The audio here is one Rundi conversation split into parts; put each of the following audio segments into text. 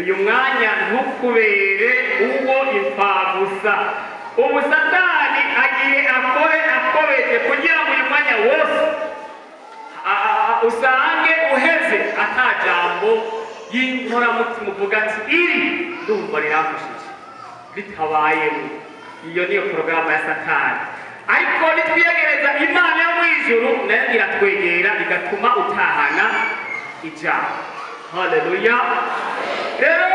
Uyu mwanya ntukubere uwo imfabusa. Ubu Satani agiye akore akobeje kugira ngo uyu mwanya wose usange uheze atajambo y'inkoramutima uvuga ati iri ndumva riramfashije bitabayemo. Iyo niyo porogaramu ya Satani. Ariko nitwiyegereza Imana yo mu ijuru, nayo iratwegera bigatuma utahana ijambo. Haleluya. Rero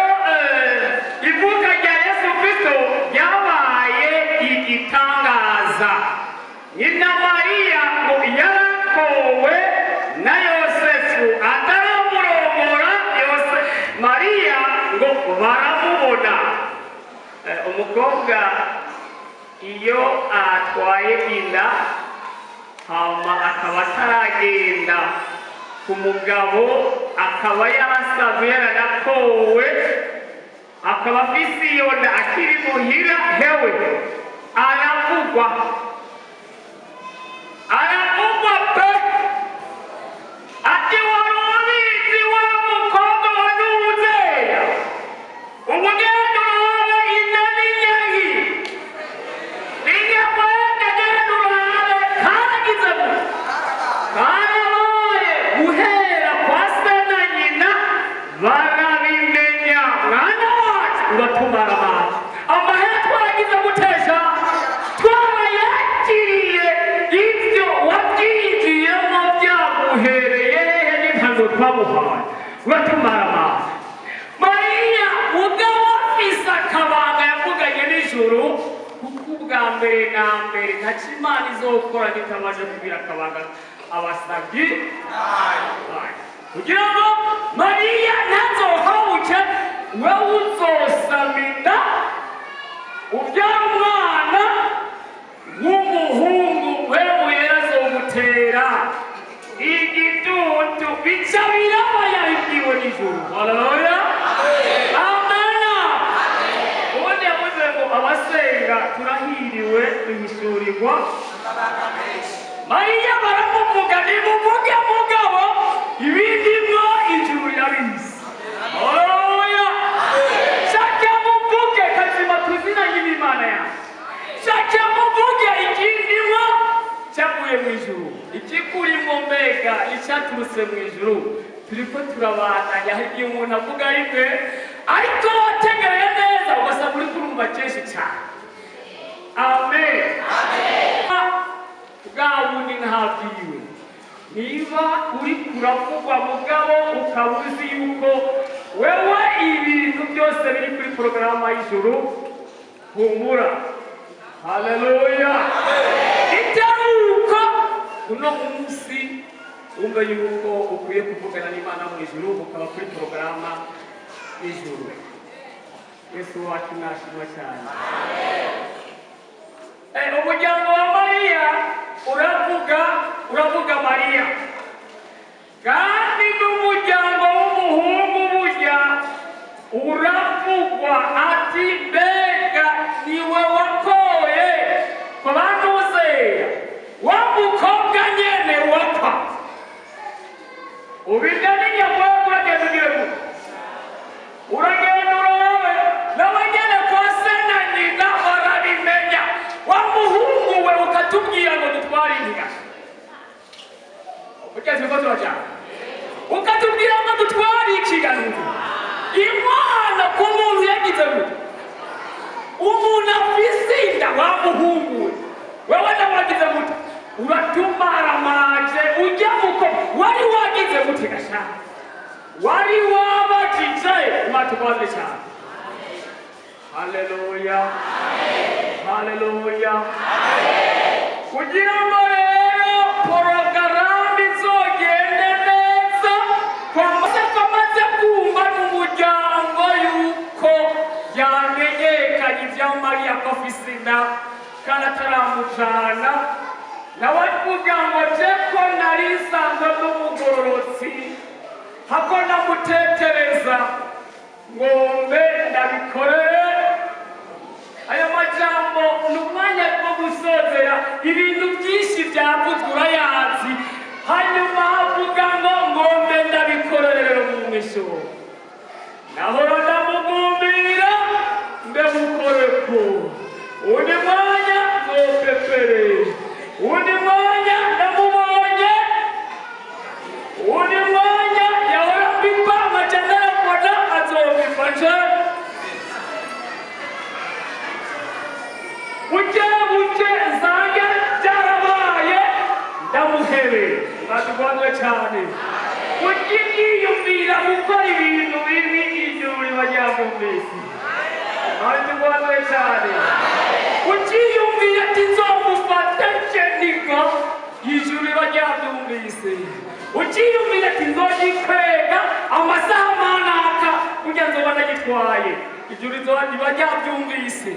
ivuka rya Yesu Kristo ryabaye igitangaza. Nyina Mariya ngo yarakowe na Yosefu ataramurongora. Mariya ngo baramubona. Umukobwa iyo atwaye inda hama akaba ataragenda ku mugabo, akaba yarasanzwe yaranakowe, akaba afise iyo nda akiri muhira, hewe aravugwa, aravugwa pe, ati wari ubizi wa mukobwa wa Nuzeya, ubugendo urabe inda n'inyehi ninyakwenda genda urabe karagize gute karabaye. Guhera kwa se na nyina barabimenya, mwana wacu uratumara amazi amahera twaragize gutesha, twarayakiriye ibyo wabyigiyemo byaguhereye hehe n'impanuro twamuhaye, uratumara amazi. Mariya mugabo afise akabanga yavuganye n'ijuru, kuko ubwa mbere na mbere ntacyo Imana izokora kitabanje kubwira akabanga abasabyi kugira ngo Mariya ntazohabuke, wewe uzosama inda ubyara umwana w'umuhungu, wewe yera azomutera igitutu. Bica biraba yabibwiwe n'ijuru. Haleluya, amena. Ubundi yavuze ngo abasenga turahiriwe duhishurirwa. Mariya baramuvuga, nimuvuge mugabo ibindimwo ijuru rirabizi. Haleluya. Shaka muvuge kazima tuzinanye n'Imana yacu. Shaka muvuge ikindimwo cyavuye mu ijuru, ikikurimo mbega icyaturutse mu ijuru. Turiko turabandanya, hari igihe umuntu avuga rimwe ariko wategereye neza ugasanga uri kurumva kenshi cyane. Amen. Bwa bundi ntabwiwe, niba uri kuravugwa mugabo ukaba uzi yuko wewe ibintu byose biri kuri porogaramu y'ijuru, humura. Haleluya. Itari uko uno munsi wumva yuko ukwiye kuvugana n'Imana mu ijuru, ukaba kuri porogaramu y'ijuru. Yesu wacu nashimwa cyane. Umuryango wa Mariya uravuga, uravuga Mariya, kandi n'umuryango w'umuhungu burya uravugwa ati mbega niwe wakoye ku bantuzeya wa mukobwa nyene wapfa ubibyo n'inyakwego. Uragenda ugire gute? Uragenda urabe nawe nyene kwa se na nyina barabimenya. Wa muhungu we ukatubwira ngo dutware intigasha, ugeze ko turajyana, ukatubwira ngo dutware ikiganiro. Imana ku muntu yagize gute? Umuntu afise inda wa muhungu we, wewe nawe wagize gute? Uratumaramaje ujya muko wari wagize gute gasha? Wari wabajije mwatubaze cyane. Haleluya, haleluya. Kugira ngo rero porogaramu izogende neza, kwamaze kumva n'umuryango yuko yamenyekanye ibya Mariya ko afise inda kandi ataramujana, nawe avuga ngo je ko nari nsanzwe n'umugororotsi hako namutekereza ngombe ndabikorere. Aya majambo ni umwanya wo gusozera ibintu byinshi byavuzwe urayazi, hanyuma havuga ngo ngombe ndabikorere mu mwisho. Nahora ndamu Nzokoreko undi mwanya nzopepere, undi mwanya ndamubonye, undi mwanya yahora mbipa nkaca ndayafata azobifashe buke buke nsange byarabaye ndamuhebe. Batugwanwe cyane ukiyumvira gukora ibintu bibi ijuru riba ryabyumvise. Batugwanwe cyane ukiyumvira ati nzomufata njenika, ijuru riba ryabyumvise. Ukiyumvira ati nzogikwega amasaha manaka kugira nzoba ndagitwaye, ijuru riba ryabyumvise.